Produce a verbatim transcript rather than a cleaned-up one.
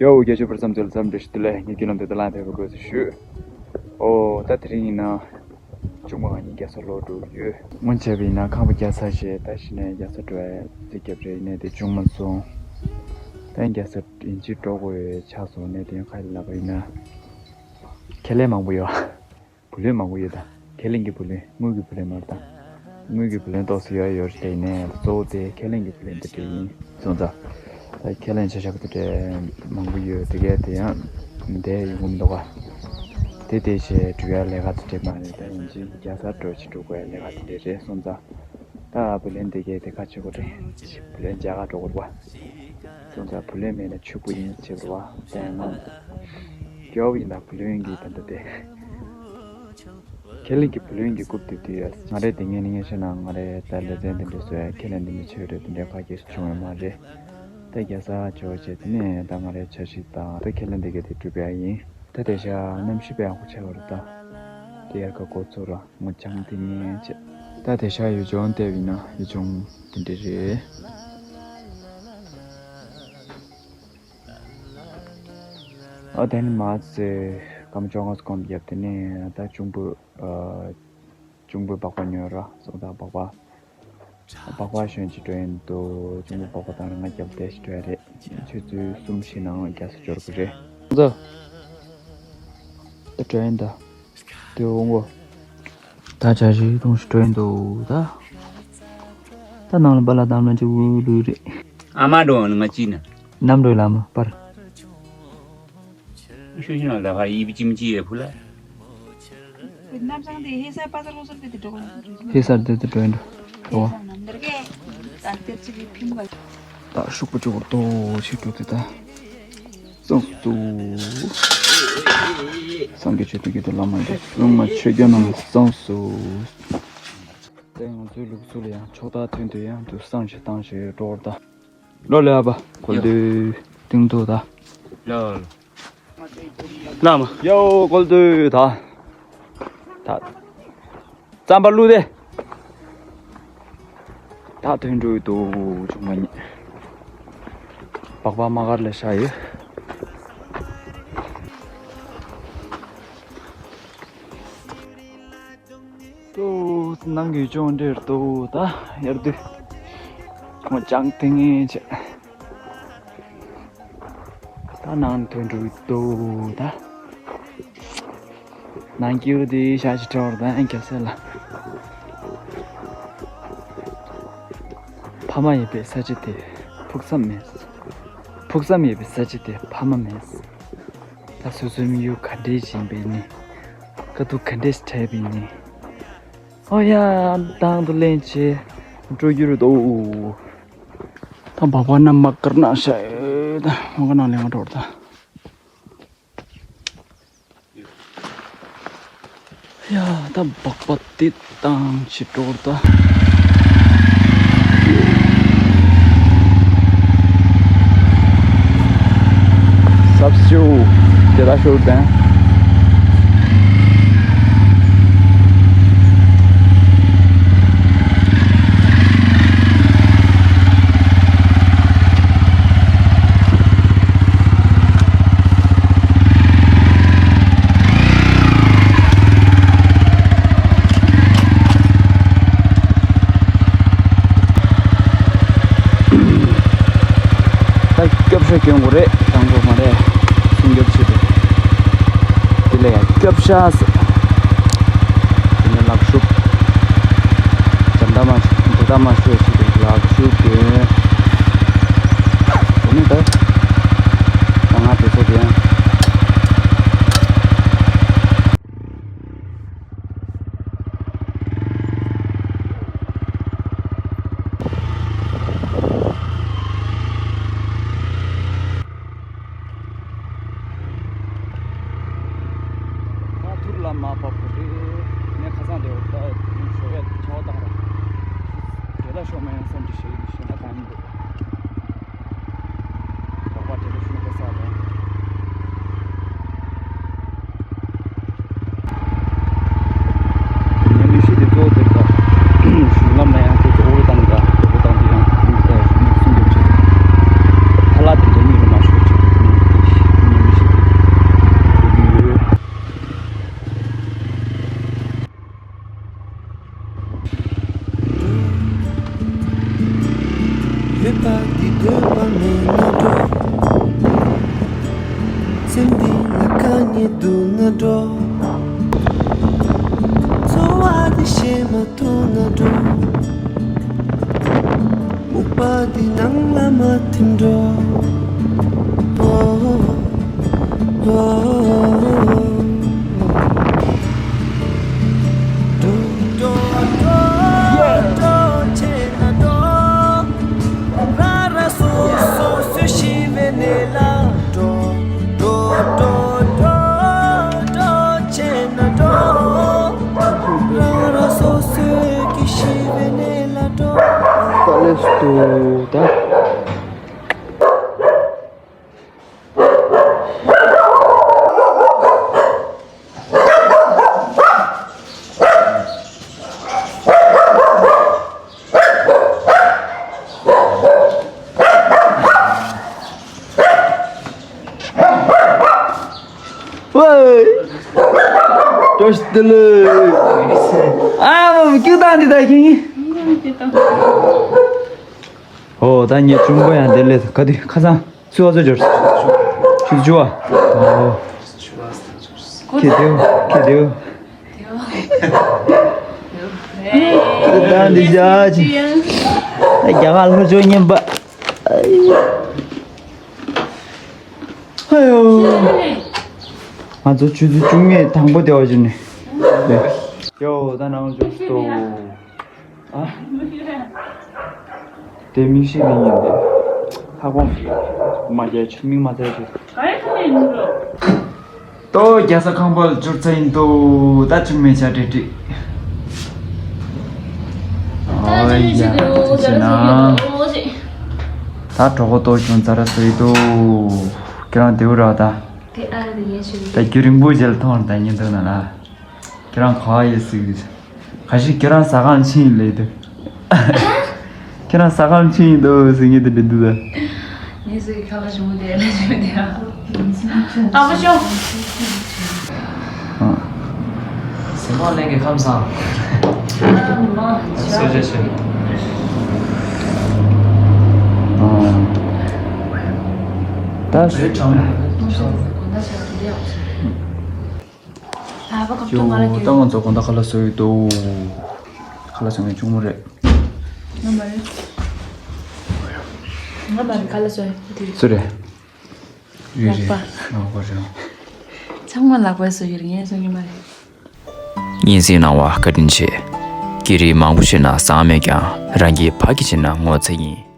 ཡོ། རྒྱལ་སྤྱིའི་བར་མཚམས་ཚོའི་ལ་འཚམས་འདྲི་ཞུ། དེ་ལས་ངེད་ཀྱི་ལམ་དེ་ད་ལམ་ཕེབས་པའི་དགོས་སུ་ཞུ། ཨོ་ད་དེ་རིང་ཡིན་ན་ཆུང་མ་ང་གཉིས་རྒྱལ་ས་ལོག་འགྲོ་གི་ཡོད། སྔོན་ཆད་པ་ཡིན་ན་ཁང་པ་རྒྱག་ཚར་རྗེས་ད་གཞི་ནས་རྒྱལ་ས་འགྲོ་བའི་རྩིས་རྒྱབ་རེད། ཡིན་ནའི་དེ་བྱུང་མ་སོང་། ད་རྒྱལ་ས་ཡིན་གཅིག་འགྲོ་དགོས་ཆགས་སོང་། ནས་དེ་ཡང་ཁ་ལ་ལབ་པ་ཡིན་ན་ཁས་ལེན་མང་པོ་ཡོད། བུ་ལོན་མང་པོ་ཡོད་ད། ཁས་ལེན་གྱི་བུ་ལོན། དངུལ་གྱི་བུ་ལོན་མ་རེད་ད། དངུལ་གྱི་བུ་ལོན་ཏོག་ཙམ་ཡོད་ཡོད་རེད་དེ། ཡིན་ནའི་གཙོ་བོ་དེ་ཁས་ལེན་གྱི་བུ་ལོན་དེ་འདྲ་ཡིན་སོང་ཙང་། ད་ཁས་ལེན་བྱ་བཞག་དེ་འདྲ་མང་པོ་ཡོད། དེ་གས་དེ་ཡང་བསྡད་ཡོང་གི་མི་འདུག་ག། དེ་དེ་བྱས་འགྲུལ་ཡག་ལས་ཀ་དེ་འདྲ་མ་རེད། ད་ཡིན་གཅིག་རྒྱལ་སར་འགྲོ་ཅིག་འགྲོ་དགོས་ཡག་ལས་ཀ་དེ་འདྲ་རེད་སོང་ཙང་། ད་བུ་ལོན་དེ་གས་དེ་ག་བྱེད་དགོས་རེད། བུ་ལོན་འཇལ་ག་འགྲོ་དགོས་རེད་པ། སོང་ཙང་བུ་ལོན་མེད་ན་ཕྱུག་པོ་ཡིན་བྱེད་པ་རེད་པ། དེ་ཡང་ན་རྒྱལ་བ་ཡིན་ན་བུ་ལོན་གྱི་ད་ལྟ་དེ། ཁས་ལེན་གྱི་བུ་ལོན་གྱི་རྐུབ་དེ་དུས་ཡ། ང་རའི་དེ་ངས་ནི་ངས་བཤད་ན་ང་རའི་ད་ལེ་ཚན་དེ་འདྲ་བཟོ་ཡ། ཁས་ལེན་དེ་འདྲ་བྱས་རེད། དེ་འདྲའི་ཁ་གྱེས་སུ་བྱུང་ཡོད་མ་རེད། ད་རྒྱལ་ས་ཇོ་བྱས་དེ་ནས་ད་ང་རའི་འཆར་གཞི་དང་ད་ཁས་ལེན་དེ་གས་དེ་གྲུབ་ཡ་ཡིན། ད་དེ་ཤ་གནམ་གཤིས་དཔེ་ཡག་པོ་ཆགས་པ་རེད་ད། དེ་ཡར་ག་འགོ་ཚུགས་ར་ངོ་ཅང་དེ་ངས་བྱས། ད་དེ་ཤ་ཡུལ་ལྗོངས་བལྟས་པ་ཡིན་ན་ཡུལ་ལྗོངས་དེ་འདྲ་རེད། ཨ་དེ་ནི་མ་ཚེ་སྐར་མ་བཅོ་ལྔ་ཙམ་བརྒྱབ། དེ་ནས་ད་གཅུང་པོ་ཨ་གཅུང་པོའི་སྦག་སྦག་ཉོས་ར་སོང་ཙང་སྦག་སྦག་སྦག་སྦག་ཞོན་ཅིག་འགྲོ་ཡིན་འདུག། གཅུང་པོའི་སྦག་སྦག་དང་ར་ང་རྒྱབ་བསྡད་ཅིག་འགྲོ་ཡ་རེད། ཆུ་ཚོད་གསུམ་བཞི་ནང་རྒྱལ་ས་འབྱོར་གི་རེད། ད་འགྲོ་ཡིན་ད། དེ་འོང་གོ། ད་བྱ་ཞིག་གཏོང་ཞིག་འགྲོ་ཡིན་འདུག་ད། ད་ནང་ལ་པཱ་ལགས་དང་ལ་ཅིག་འུ་ལུ་རེད། ཨ་མ་འགྲོ་ང་ཅི་ན། ནམ་འགྲོ་ལ་མ་པར། ཤུ་ཤི་ན་ད་ཕར་ཡིབ་ཅིམ་ཅི་ཡེ་ཕུ་ལ། ནམ་སང་དེ་ཧེ་སར་པ་སར་ཧོ་སར་དེ་དེ་འགྲོ་གི་ན། ཧེ་སར་དེ་དེ་འགྲོ་ཡིན་འགྲོ། ཨོ། ད་ཤུག་པ་ཅིག་གི་ཕིན་པ། ད་ཤུག་པ་ཅིག་གོ་ཏོ་ཆེ་འགྲོ་དེ་ད། གསང་སུ། སངས་རྒྱས་ཆོས་སྡེ་དགེ་འདུན་བླ་མ་ཡི། སྲུང་མ་ཆོས་སྐྱོང་རྣམས་གསང་སུ། དེ་ང་ཚོའི་ལུགས་སྲོལ་ལ་ཡང་ཕྱོགས་མཐའ་མཐུན་དུ་ཡང་དུ་བསང་ཞིག་བཏང་ཞིག་འགྲོ་བར་ད། ལོ་ལེ་ཨ་བ་གོལ་དུ་ཏིང་དུ་ད། ལོ་ལོ། ལ་མ། ཡོ་གོལ་དུ་ད། ད། རྩམ་པ་བླུགས་ཏེ། ད་ཐོན་འགྲོ་ཡི་འདུག་ཆུང་མ་གཉིས། སྦག་སྦག་མ་གར་ལ་ཤ་ཡོད། ཏོ་ནང་གི་ཅོང་འདྲེར་ཏོ་ད་ཡར་དུ་ངོ་ཅང་ཏིང་ངེ་བྱས། ད་ནང་ཐོན་འགྲོ་གི་འདུག་ད། ནང་སྐྱིད་དེ་ཤ་ཅིག་འདྲ་བར་ད་ཡང་རྒྱལ་ས་ལ། ཕ་མ་ཡོད་པའི་ས་ཆ་དེ་ཕུགས་བསམ་མེད། ཕུགས་བསམ་ཡོད་པའི་ས་ཆ་དེ་ཕ་མ་མེད། ད་སོ་སོའི་དམིགས་ཡུལ་ག་འདྲས་ཡིན་པའི་ནི། དཀའ་སྡུག་ག་འདྲས་འཕྲད་པའི་ནི། ཨོ་ཡ། དང་དུ་ལེན་བྱེད་འགྲོ་རྒྱུ་རེད་དོ། ད་སྦག་སྦག་རྣམས་མ་དཀར་ནག་ཤ་ཡོད། ད་མ་དཀར་ནག་ལེན་མ་འགྲོ་བར་ད། ཡ་ད་སྦག་སྦག་དེ་བཏང་ཕྱིར་འགྲོ་བར་ད། སབ་སུ་དེ་ད་ཤོར་དང་། ད་སྐྱོབ་ཤོག་སྐྱོན་དགོས་རེད། དང་པོ་མ་རེད། སྲུང་སྐྱོབ་བྱེད་དགོས། དེ་ལས་ཡང་སྐྱོབ་ཤག་ཟེར། དེ་ནས་ལག་ཤུབས། འཇམ་ཐང་མ་ཤོད། འཇམ་ཐང་མ་ཤོད་ཟེར་དུས་ལག་ཤུབས་གྱོན། དེ་ནས་ད། ད་ང་དེ་ཚོ་དེ་ཡང་། ད་ཐུར་ལ་མ་བབས་པ་རེད། ངས་ཁ་སང་དེ་བར་ད་ཞོགས་ཡ་ཆར་པ་བཏང་ར། དེ་ལ་ཤོག་མ་ཡང་བསམ་གྱི་ཞེ་གི་ཞེ་ན་གང་ འདུག་ན་འགྲོ། འཚོ་བ་འདི་ཤེས་མ་ཐུབ་ན་འགྲོ། སྨུག་པ་འདི་ནང་ལ་མ་ཐིམ་འགྲོ། འགྲོ་འགྲོ་འགྲོ་འགྲོ་བྱས་ན་འགྲོ། རང་རང་སོ་སོ་སུ་ཤི་བའི་གནས་ལ་འགྲོ། འགྲོ་འགྲོ་འགྲོ་འགྲོ་བྱས་ན་འགྲོ། རང་རང་སོ་སོའི་གི་ཤི་བའི་གནས་ལ་འགྲོ། ཀ་ལེ་སྟུ་ད། ཝེ། བཀྲ་ཤིས་བདེ་ལེགས། ཨ་མ་མ་ཀྱུ་དང་འདི་ད་ཁྱེད། ཨོ་ད་ངའི་གཅུང་པོ་ཡང་བདེ་ལེགས། ག་དུས་ཁ་སང་སུ་བ་ཚོ་འབྱོར། ཆུ་ཚོད་བཅུ་བ། ཨོ། ཁྱེད་དེའོ་ཁྱེད་དེའོ། ད་འདི་བཞག་ཅིང་། རྒྱ་གར་ལྷོ་ཕྱོགས་བརྙན་པ། ཨ་ཡོ། ང་ཚོ་ཆུ་ཚོད་བཅུ་གཉིས་དང་པོ་དེ་བ་ཅིག་ནས། ཡོ་ད་ནང་འཇོག་སྟོ། ཨ། དེ་མིག་ཤེལ་ལེན་ཡིན་ཏེ། ཧ་གོ་མ་རྒྱ་ཆུ་མིག་མ་ཚད་ཆུ། ཏོ་རྒྱ་ས་ཁང་པ་ལ་འབྱོར་ཚར་ཡིན་ཏོ། ད་ཆུ་མེ་ཆ་ཏྲིག་ཏྲིག་ཨོ་ཡ། ད་གྲོགས་པོ་ཏོ་བྱུང་ཚར་སོ་ཡི་ཏོ། ཁྱེད་རང་དེའུ་ར་ད། ད་རྒྱུ་རིང་པོ་རྗེས་ལ་མཐོང་བར་ད་ཉིན་ཐོག་ན་ལ། ཁྱེད་རང་ག་བ་ཡོད་ཟིག་ཁ་ཤས་ཁྱེད་རང་ཟ་ཁང་ཕྱིན་ཡིན་ལེ་འདུག་ཁྱེད་རང་ཟ་ཁང་ཕྱིན་ཡིན་འདུག་ཟེར་མཁན་དེ་འདྲ་འདུག་ད། ངས་ཟེར་གི་ཁ་ཁ་བྱུང་དེ་ལ་བྱུང་དེ་ཨ། ཨ་ཕ་ཤོག་སེམས་མ་ལེན་གི་ཁམས་སང་། ཨ་མ་ཤོག་ད་བོད་དྲང་ལ་བ་ཁ་ཁྱོད་ང་ལ་ད་ང་ཚོ་དགོང་དག་ཁ་ལག་བཟོ་ཡི་འདུག་ཁ་ལག་བཟོ་མཁན་གཅུང་མོ་རེད། ང་མ་རེད། ང་མ་རེད་ཁ་ལག་བཟོ་ཡི་འདུག་སུ་རེད། རེད་རེད། ལག་པ། ལག་པ་རེད། ཚང་མ་ལག་པ་བཟོ་ཡི་རེད། ངས་བཟོ་མཁན་མ་རེད། སྙན་སེང་གནང་བ་བཀའ་དྲིན་ཆེ། སྐད་རིགས་མང་པོ་ཤེས་ན་བཟང་མེད་ཀྱང་རང་གི་ཕ་གི་བྱས་ན་ངོ་ཚ་ཡིན།